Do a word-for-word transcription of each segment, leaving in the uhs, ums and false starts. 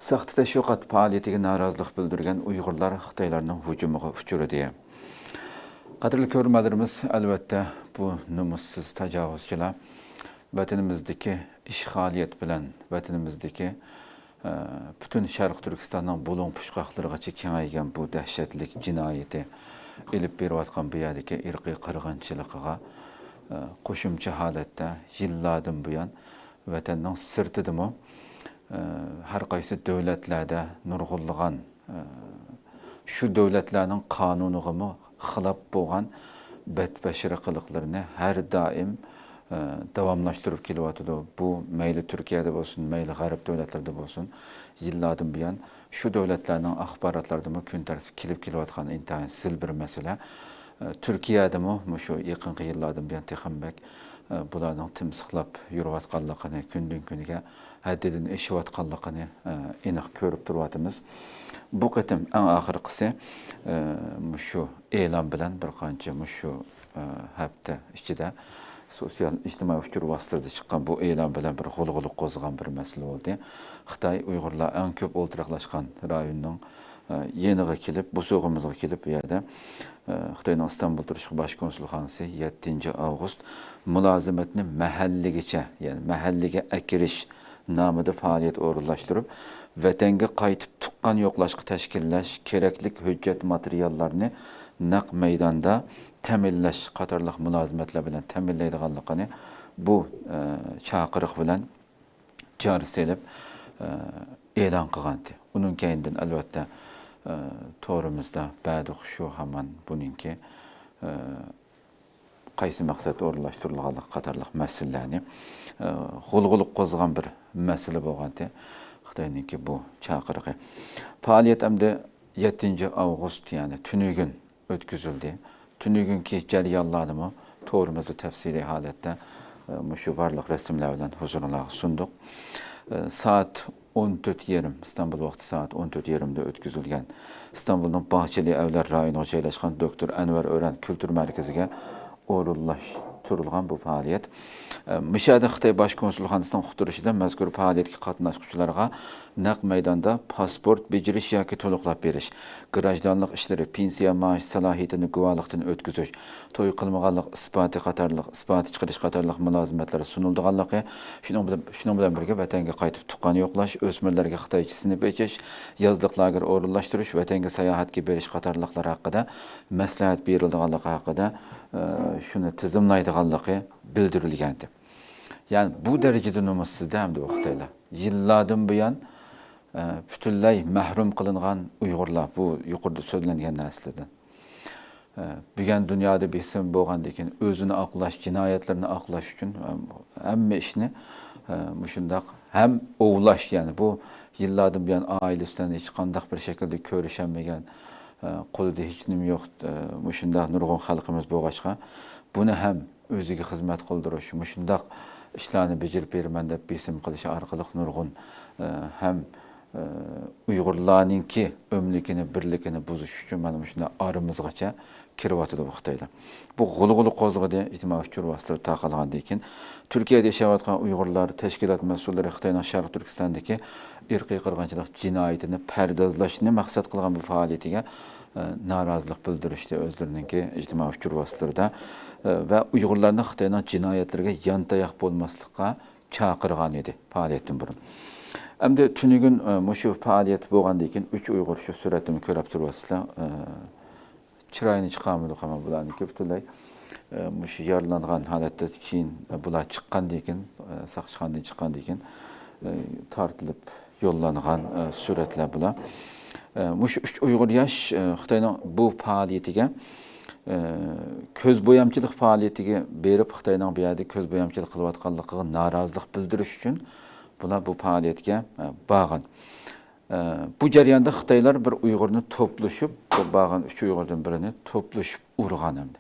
ساختا تەشۋىقات پائالىيىتىگە نارازىلىق بىلدۈرگەن ئۇيغۇرلار خىتايلارنىڭ ھۇجۇمىغا ئۇچرىدى. قەدىرلىك كۆرۈرمەنلىرىمىز، ئەلۋەتتە، بۇ نومۇسسىز تاجاۋۇزچىلار ۋەتىنىمىزدىكى ئىشغالىيەت بىلەن ۋەتىنىمىزدىكى، ئە، پۈتۈن شەرقىي تۈركىستاننىڭ بۇلۇڭ پۇچقاقلىرىغىچە كېڭەيگەن بۇ دەھشەتلىك جىنايىتى ئېلىپ بېرىۋاتقان بۇ يەردىكى ئىرقىي قىرغىنچىلىقىغا، ئە، قوشۇمچە ھالەتتە يىللاردىن بۇيان ۋەتەننىڭ سىرتىدىمۇ، ئە، ھەر قايسى دۆلەتلەردە نۇرغۇنلىغان، ئە، شۇ دۆلەتلەرنىڭ قانۇنىغىمۇ خىلاپ بولغان بەتبەشىرە قىلىقلىرىنى ھەر دائىم، ئە، داۋاملاشتۇرۇپ كېلىۋاتىدۇ. بۇ مەيلى تۈركىيەدە بولسۇن، مەيلى غەرب دۆلەتلىرىدە بولسۇن، يىللاردىن بۇيان شۇ دۆلەتلەرنىڭ ئاخباراتلىرىدىمۇ كۈن تەرتىپكە كېلىپ كېلىۋاتقان ئىنتايىن زىل بىر مەسىلە. ئە، تۈركىيەدىمۇ مۇشۇ يېقىنقى يىللاردىن بۇيان تېخىمۇ بەك، ئە، بۇلارنىڭ تىمسىقلاپ يۈرۈۋاتقانلىقىنى، كۈندىن كۈنگە ھەددىدىن ئېشىۋاتقانلىقىنى، ئە، ئېنىق كۆرۈپ تۇرۇۋاتىمىز. بۇ قېتىم ئەڭ ئاخىرقىسى، ئە، مۇشۇ ئېلان بىلەن بىر قانچە مۇشۇ، ئە، ھەپتە ئىچىدە سوتسىيال ئىجتىمائىي ئۇچۇر ۋاسىتىلىرىدا چىققان بۇ ئېلان بىلەن بىر غۇلغۇلا قوزغىغان بىر مەسىلە بولدى. خىتاي ئۇيغۇرلار ئەڭ كۆپ ئولتۇراقلاشقان رايوننىڭ، ئە، يېنىغا كېلىپ، بوسۇغىمىزغا كېلىپ، بۇ يەردە، ئە، خىتاينىڭ ئىستانبۇل تۇرۇشلۇق باش كونسۇلخانىسى يەتتىنچى ئاۋغۇست مۇلازىمەتنى مەھەللىگىچە، يەنى مەھەللىگە ئەكىرىش نامىدا پائالىيەت ئورۇنلاشتۇرۇپ، ۋەتەنگە قايتىپ تۇغقان يوقلاشقا تەشكىللەش، كېرەكلىك ھۆججەت ماتېرىياللارنى نەق مەيداندا تەمىنلەش قاتارلىق مۇلازىمەتلەر بىلەن تەمىنلەيدىغانلىقىنى بۇ، ئە، چاقىرىق بىلەن جارى سېلىپ، ئە، ئېلان قىلغانتى. ئۇنىڭ كەينىدىن، ئەلۋەتتە، ئە، تورىمىزدا بەدۇخ شۇ ھامان بۇنىڭكى، ئە، قايسى مەقسەتتە ئورۇنلاشتۇرۇلغانلىقى قاتارلىق مەسىلىلەرنى، ئە، غۇلغۇلا قوزغىغان بىر مەسىلە بولغانتى. خىتاينىڭكى بۇ چاقىرىقى. پائالىيەت ئەمدى يەتتىنچى ئاۋغۇست، يەنى تۈنۈگۈن ئۆتكۈزۈلدى. تۈنۈگۈنكى جەريانلارنىمۇ تورىمىزدا تەپسىلىي ھالەتتە، ئە، مۇشۇ بارلىق رەسىملەر بىلەن ھۇزۇرۇڭلارغا سۇندۇق. ئە، سائەت ئون تۆت يېرىم، ئىستانبۇل ۋاقتى سائەت ئون تۆت يېرىمدە ئۆتكۈزۈلگەن ئىستانبۇلنىڭ باغچىلى ئەۋلاد رايونىغا جايلاشقان دوكتور ئەنۋەر ئۆرەن كۈلتۈر مەركىزىگە ئورۇنلاشتۇرۇلغان بۇ پائالىيەت. ئە، مۇشۇ يەردە خىتاي باش كونسۇلخانىسىنىڭ ئۇقتۇرۇشىدا مەزكۇر پائالىيەتكە قاتناشقۇچىلارغا نەق مەيداندا پاسپورت بېجىرىش ياكى تولۇقلاپ بېرىش، گراژدانلىق ئىشلىرى، پېنسىيە مائاش سالاھىيىتىنى گۇۋاھلىقتىن ئۆتكۈزۈش، توي قىلمىغانلىق ئىسپاتى قاتارلىق، ئىسپاتى چىقىرىش قاتارلىق مۇلازىمەتلەر سۇنۇلىدىغانلىقى، شۇنىڭ بىلەن، شۇنىڭ بىلەن بىرگە ۋەتەنگە قايتىپ تۇغقان يوقلاش، ئۆسمۈرلەرگە خىتايچە سىنىپ ئېچىش، يازلىق لاگېر ئورۇنلاشتۇرۇش، ۋەتەنگە ساياھەتكە بېرىش قاتارلىقلار ھەققىدە مەسلىھەت بېرىلىدىغانلىقى ھەققىدە، ئە، شۇنى تىزىملايدىغانلىقى بىلدۈرۈلگەنىدى. يەنى بۇ دەرىجىدە نومۇسسىز-دە ئەمدى بۇ خىتايلار. يىللاردىن بۇيان، ئە، پۈتۈنلەي مەھرۇم قىلىنغان ئۇيغۇرلار بۇ يۇقىرىدا سۆزلەنگەن نەرسىلەردىن. ئە، بۈگۈن دۇنيادا بېسىم بولغاندىن كېيىن ئۆزىنى ئاقلاش، جىنايەتلىرىنى ئاقلاش ئۈچۈن، ئە، ھەممە ئىشنى، ئە، مۇشۇنداق ھەم ئوۋلاش، يەنى بۇ يىللاردىن بۇيان ئائىلىسى بىلەن ھېچقانداق بىر شەكىلدە كۆرۈشەلمىگەن، ئە، قولىدا ھېچ نېمە يوق، ئە، مۇشۇنداق نۇرغۇن خەلقىمىز بولغاچقا، بۇنى ھەم ئۆزىگە خىزمەت قىلدۇرۇش، مۇشۇنداق ئىشلارنى بېجىرىپ بېرىمەن دەپ بېسىم قىلىش ئارقىلىق نۇرغۇن، ئە، ھەم، ئە، ئۇيغۇرلارنىڭكى ئۆملۈكىنى، بىرلىكىنى بۇزۇش ئۈچۈن مانا مۇشۇنداق ئارىمىزغىچە كىرىۋاتىدۇ بۇ خىتايلار. بۇ غۇلغۇلا قوزغىدى، ئىجتىمائىي ئۇچۇر ۋاسىتىلىرى تارقالغاندىن كېيىن، تۈركىيەدە ياشاۋاتقان ئۇيغۇرلار تەشكىلات مەسئۇللىرى خىتاينىڭ شەرقىي تۈركىستاندىكى ئىرقىي قىرغىنچىلىق جىنايىتىنى پەردازلاشنى مەقسەت قىلغان بۇ پائالىيىتىگە، ئە، نارازىلىق بىلدۈرۈشتى ئۆزلىرىنىڭكى ئىجتىمائىي ئۇچۇر ۋاسىتىلىرىدا، ئە، ۋە ئۇيغۇرلارنى خىتاينىڭ جىنايەتلىرىگە يانتاياق بولماسلىققا چاقىرغان ئىدى پائالىيەتتىن بۇرۇن. ئەمدى تۈنۈگۈن، ئە، مۇشۇ پائالىيەت بولغاندىن كېيىن ئۈچ ئۇيغۇر شۇ سۈرەتتىمۇ كۆرۈپ تۇرۇۋاتىسىلەر، ئە، چىرايىنى چىقارمىدۇق، ئەمما بۇلارنىڭكى پۈتۈنلەي، ئە، مۇشۇ يارىلانغان ھالەتتە كېيىن، ئە، بۇلار چىققاندىن كېيىن، ئە، ساقچىخانىدىن چىققاندىن كېيىن، ئە، تارتىلىپ يوللانغان، ئە، سۈرەتلەر بۇلار. ئە، مۇشۇ ئۈچ ئۇيغۇر ياش، ئە، خىتاينىڭ بۇ پائالىيىتىگە، ئە، كۆز بويامچىلىق پائالىيىتىگە بېرىپ، خىتاينىڭ بۇ يەردە كۆز بويامچىلىق قىلىۋاتقانلىقىغا نارازىلىق بىلدۈرۈش ئۈچۈن بۇلار بۇ پائالىيەتكە، ئە، بارغان. ئە، بۇ جەرياندا خىتايلار بىر ئۇيغۇرنى توپلىشىپ، بۇ بارغان ئۈچ ئۇيغۇردىن بىرىنى توپلىشىپ ئۇرغان ئەمدى.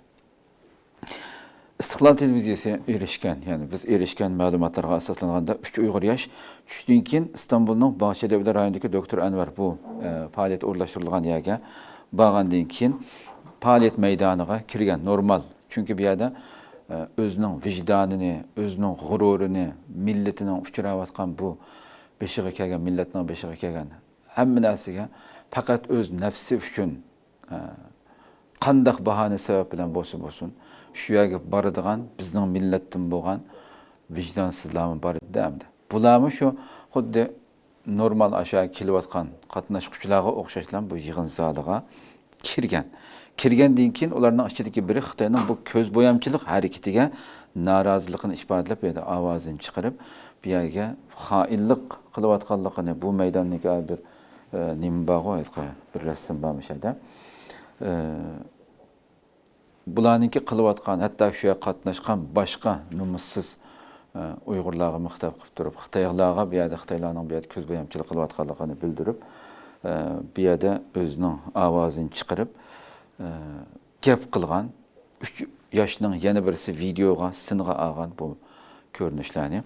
ئىستىقلال تېلېۋىزىيىسى ئېرىشكەن، يەنى بىز ئېرىشكەن مەلۇماتلارغا ئاساسلانغاندا، ئۈچ ئۇيغۇر ياش چۈشتىن كېيىن ئىستانبۇلنىڭ باغچە دېۋىدا رايونىدىكى دوكتور ئەنۋەر بۇ، ئە، پائالىيەت ئورۇنلاشتۇرۇلغان يەرگە بارغاندىن كېيىن، پائالىيەت مەيدانىغا كىرگەن، نورمال. چۈنكى بۇ يەردە، ئە، ئۆزىنىڭ ۋىجدانىنى، ئۆزىنىڭ غۇرۇرىنى، مىللىتىنىڭ ئۇچراۋاتقان بۇ بېشىغا كەلگەن، مىللەتنىڭ بېشىغا كەلگەن ھەممە نەرسىگە پەقەت ئۆز نەپسى ئۈچۈن، ئە، قانداق باھانە سەۋەب بىلەن بولسا بولسۇن، شۇ يەرگە بارىدىغان بىزنىڭ مىللەتتىن بولغان ۋىجدانسىزلارمۇ بار ئىدى ئەمدى. بۇلارمۇ شۇ خۇددى نورمال ئاشۇ يەرگە كېلىۋاتقان قاتناشقۇچىلارغا ئوخشاشلا بۇ يىغىن زالىغا كىرگەن. كىرگەندىن كېيىن ئۇلارنىڭ ئىچىدىكى بىرى خىتاينىڭ بۇ كۆز بويامچىلىق ھەرىكىتىگە نارازىلىقىنى ئىپادىلەپ، بۇ يەردە ئاۋازىنى چىقىرىپ، بۇ يەرگە خائىنلىق قىلىۋاتقانلىقىنى، بۇ مەيداندىكى بىر، ئە، نېمە بارغۇ، ھېلىقى بىر رەسىم بارمىش ئەدە. ئە، بۇلارنىڭكى قىلىۋاتقان، ھەتتا شۇ يەرگە قاتناشقان باشقا نومۇسسىز، ئە، ئۇيغۇرلارغىمۇ خىتاب قىلىپ تۇرۇپ، خىتايلارغا بۇ يەردە، خىتايلارنىڭ بۇ يەردە كۆز بويامچىلىق قىلىۋاتقانلىقىنى بىلدۈرۈپ، ئە، بۇ يەردە ئۆزىنىڭ ئاۋازىنى چىقىرىپ، ئە، گەپ قىلغان ئۈچ ياشنىڭ يەنە بىرسى ۋىدېئوغا سىنغا ئالغان بۇ كۆرۈنۈشلەرنى.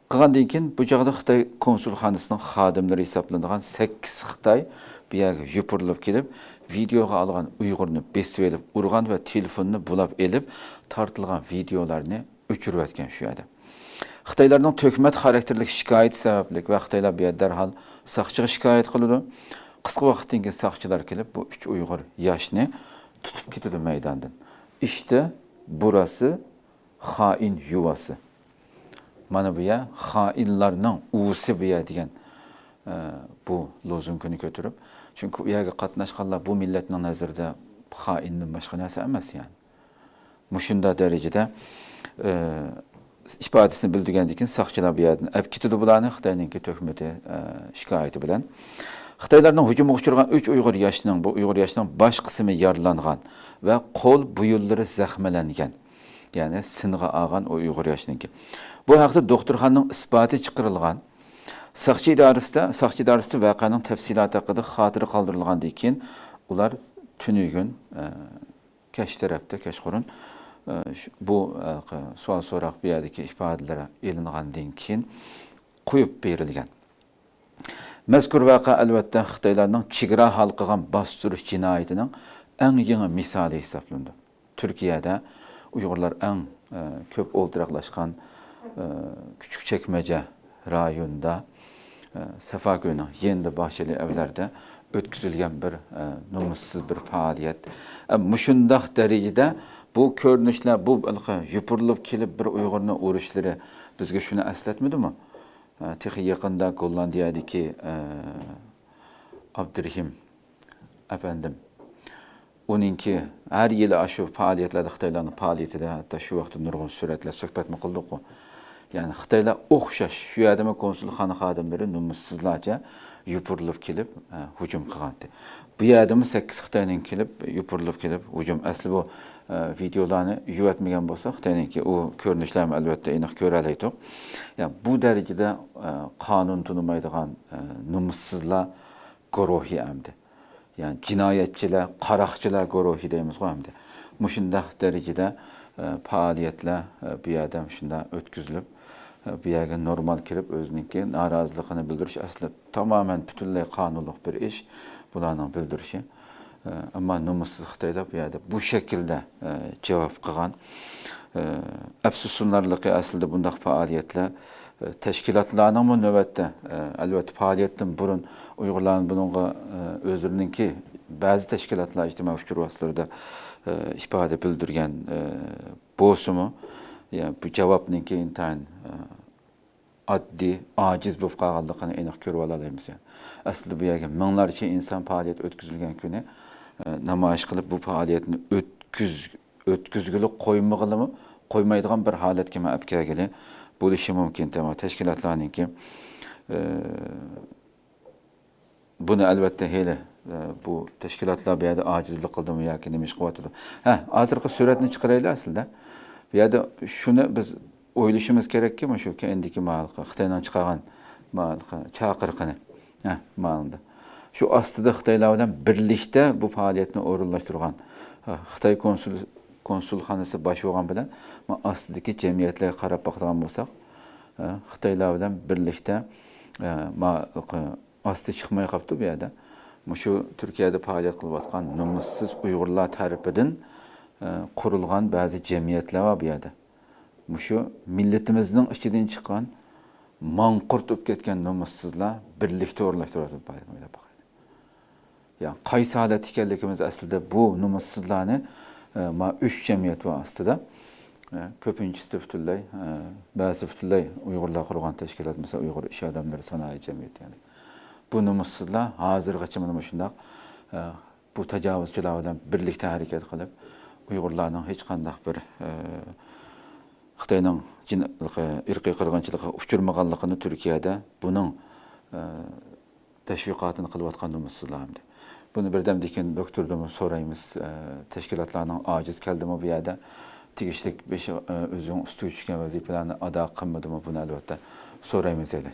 قىلغاندىن كېيىن، بۇ چاغدا خىتاي كونسۇلخانىسىنىڭ خادىملىرى ھېسابلىنىدىغان سەككىز خىتاي بۇ يەرگە يوپۇرۇلۇپ كېلىپ، ۋىدېئوغا ئالغان ئۇيغۇرنى بېسىۋېلىپ ئۇرغان ۋە تېلېفوننى بۇلاپ ئېلىپ، تارتىلغان ۋىدېئولارنى ئۆچۈرۈۋەتكەن شۇ يەردە. خىتايلارنىڭ تۆھمەت خاراكتېرلىك شىكايىتى سەۋەبلىك ۋە خىتايلار بۇ يەردە دەرھال ساقچىغا شىكايەت قىلىدۇ. قىسقا ۋاقىتتىن كېيىن ساقچىلار كېلىپ، بۇ ئۈچ ئۇيغۇر ياشنى تۇتۇپ كېتىدۇ مەيداندىن. «ئىشتە بۇراسى خائىن يۇۋاسى. مانا بۇ يەر خائىنلارنىڭ ئۇۋىسى بۇ يەر» دېگەن، ئە، بۇ لوزۇنكىنى كۆتۈرۈپ، چۈنكى ئۇ يەرگە قاتناشقانلار بۇ مىللەتنىڭ نەزىرىدە خائىندىن باشقا نەرسە ئەمەس، يەنى. مۇشۇنداق دەرىجىدە، ئە، ئىپادىسىنى بىلدۈرگەندىن كېيىن، ساقچىلار بۇ يەردىن ئەپ كېتىدۇ بۇلارنى خىتاينىڭكى تۆھمىتى، ئە، شىكايىتى بىلەن. خىتايلارنىڭ ھۇجۇمىغا ئۇچرىغان ئۈچ ئۇيغۇر ياشنىڭ، بۇ ئۇيغۇر ياشنىڭ باش قىسمى يارىلانغان ۋە قول بۇيۇنلىرى زەخىملەنگەن. يەنى سىنغا ئالغان ئۇ ئۇيغۇر ياشنىڭكى. بۇ ھەقتە دوختۇرخانىنىڭ ئىسپاتى چىقىرىلغان. ساقچى ئىدارىسىدە، ساقچى ئىدارىسىدە ۋەقەنىڭ تەپسىلاتى ھەققىدە خاتىرە قالدۇرۇلغاندىن كېيىن، ئۇلار تۈنۈگۈن، ئە، كەچ تەرەپتە، كەچقۇرۇن، ئە، ش-، بۇ، ئە، ق-، سوئال سوراق، بۇ يەردىكى ئىپادىلەر ئېلىنغاندىن كېيىن قويۇپ بېرىلگەن. مەزكۇر ۋەقە، ئەلۋەتتە، خىتايلارنىڭ چېگرا ھالقىغان باستۇرۇش جىنايىتىنىڭ ئەڭ يېڭى مىسالى ھېسابلىنىدۇ. تۈركىيەدە ئۇيغۇرلار ئەڭ، ئە، كۆپ ئولتۇراقلاشقان، ئە، كۈچۈك چەكمەجە رايونىدا، ئە، سەفاكۆينىڭ يېنىدا باغچىلىق ئۆيلەردە ئۆتكۈزۈلگەن بىر، ئە، نومۇسسىز بىر پائالىيەت. ئە، مۇشۇنداق دەرىجىدە بۇ كۆرۈنۈشلەر، بۇ يوپۇرۇلۇپ كېلىپ بىر ئۇيغۇرنى ئۇرۇشلىرى بىزگە شۇنى ئەسلەتمىدىمۇ؟ ئە، تېخى يېقىندا گوللاندىيەدىكى، ئە، ئابدۇرېھىم ئەپەندىم، ئۇنىڭكى ھەر يىلى ئاشۇ پائالىيەتلەردە، خىتايلارنىڭ پائالىيىتىدە، ھەتتا شۇ ۋاقىتتا نۇرغۇن سۈرەتلەر، سۆھبەتمۇ قىلدۇققۇ. يەنى خىتايلار ئوخشاش، شۇ يەردىمۇ كونسۇلخانا خادىملىرى نومۇسسىزلارچە يوپۇرۇلۇپ كېلىپ، ئە، ھۇجۇم قىلغانتى. بۇ يەردىمۇ سەككىز خىتاينىڭ كېلىپ، يوپۇرۇلۇپ كېلىپ ھۇجۇم. ئەسلى بۇ، ئە، ۋىدېئولارنى يۇيۇۋەتمىگەن بولسا، خىتاينىڭكى ئۇ كۆرۈنۈشلەرمۇ ئەلۋەتتە ئېنىق كۆرەلەيتتۇق. يەنى بۇ دەرىجىدە، ئە، قانۇن تونۇمايدىغان، ئە، نومۇسسىزلار گۇرۇھى ئەمدى. يەنى جىنايەتچىلەر، قاراقچىلار گۇرۇھى دەيمىزغۇ ئەمدى. مۇشۇنداق دەرىجىدە، ئە، پائالىيەتلەر، ئە، بۇ يەردە مۇشۇنداق ئۆتكۈزۈلۈپ، ئە، بۇ يەرگە نورمال كىرىپ، ئۆزىنىڭكى نارازىلىقىنى بىلدۈرۈش ئەسلى تامامەن پۈتۈنلەي قانۇنلۇق بىر ئىش، بۇلارنىڭ بىلدۈرۈشى. ئە، ئەمما نومۇسسىز خىتايلار بۇ يەردە بۇ شەكىلدە، ئە، جاۋاب قىلغان. ئە، ئەپسۇسلىنارلىقى ئەسلىدە بۇنداق پائالىيەتلەر، ئە، تەشكىلاتلارنىڭمۇ نۆۋەتتە، ئە، ئەلۋەتتە پائالىيەتتىن بۇرۇن ئۇيغۇرلارنى بۇنىڭغا، ئە، ئۆزلىرىنىڭكى بەزى تەشكىلاتلار ئىجتىمائىي ئۇچۇر ۋاسىتىلىرىدا، ئە، ئىپادە بىلدۈرگەن، ئە، بولسىمۇ، يا، بۇ جاۋابنىڭكى ئىنتايىن، ئە، ئاددىي، ئاجىز بولۇپ قالغانلىقىنى ئېنىق كۆرۈۋالالايمىز. يەنى ئەسلىدە بۇ يەرگە مىڭلارچە ئىنسان پائالىيەت ئۆتكۈزۈلگەن كۈنى، ئە، نامايىش قىلىپ، بۇ پائالىيەتنى ئۆتكۈز-، ئۆتكۈزگىلى قويمىغىلىمۇ، قويمايدىغان بىر ھالەتكىمۇ ئەپ كەلگىلى بولۇشى مۇمكىن. تەما-، تەشكىلاتلارنىڭكى، ئە، بۇنى ئەلۋەتتە ھېلى، ئە، بۇ تەشكىلاتلار بۇ يەردە ئاجىزلىق قىلدىمۇ ياكى نېمە ئىش قىلىۋاتىدۇ؟ ھە، ھازىرقى سۈرەتنى چىقىرايلى ئەسلىدە. بۇ يەردە شۇنى بىز ئويلىشىمىز كېرەككى، مۇشۇ كەينىدىكى ماۋۇ خىتاينىڭ چىقارغان ماۋۇ چاقىرىقىنى. ھە، ماۋۇ. شۇ ئاستىدا خىتايلار بىلەن بىرلىكتە بۇ پائالىيەتنى ئورۇنلاشتۇرغان، ھە، خىتاي كونسۇل-، كونسۇلخانىسى باش بولغان بىلەن، ما ئاستىدىكى جەمئىيەتلەرگە قاراپ باقىدىغان بولساق، ھە، خىتايلار بىلەن بىرلىكتە، ھە، ما ئاستى چىقماي قاپتۇ بۇ يەردە. مۇشۇ تۈركىيەدە پائالىيەت قىلىۋاتقان نومۇسسىز ئۇيغۇرلار تەرىپىدىن، ئە، قۇرۇلغان بەزى جەمئىيەتلەر بار بۇ يەردە. مۇشۇ مىللىتىمىزنىڭ ئىچىدىن چىققان، ماڭقۇرت بولۇپ كەتكەن نومۇسسىزلار بىرلىكتە ئورۇنلاشتۇرۇۋاتىدۇ، ئويلاپ باقايلى. يا قايسى ھالەتتە ئىكەنلىكىمىز ئەسلىدە بۇ نومۇسسىزلارنى، ئە، ما ئۈچ جەمئىيەت ۋاسىتىدە، ئە، كۆپىنچىسى پۈتۈنلەي، ئە، بەزىسى پۈتۈنلەي ئۇيغۇرلار قۇرغان تەشكىلات، مەسىلەن، ئۇيغۇر ئىش ئادەملىرى سانائەت جەمئىيىتى، يەنى بۇ نومۇسسىزلار ھازىرغىچە مانا مۇشۇنداق، ئە، بۇ تاجاۋۇزچىلار بىلەن بىرلىكتە ھەرىكەت قىلىپ، ئۇيغۇرلارنىڭ ھېچقانداق بىر، ئە، خىتاينىڭ جىن-، ئىرقىي قىرغىنچىلىقىغا ئۇچرىمىغانلىقىنى تۈركىيەدە بۇنىڭ، ئە، تەشۋىقاتىنى قىلىۋاتقان نومۇسسىزلار ئەمدى. بۇنى بىردەمدىن كېيىن دوكتوردىنمۇ سورايمىز، ئە، تەشكىلاتلارنىڭ ئاجىز كەلدىمۇ بۇ يەردە، تېگىشلىك بېشى، ئە، ئۆزىنىڭ ئۈستىگە چۈشكەن ۋەزىپىلەرنى ئادا قىلمىدىمۇ، بۇنى ئەلۋەتتە سورايمىز دەيلى.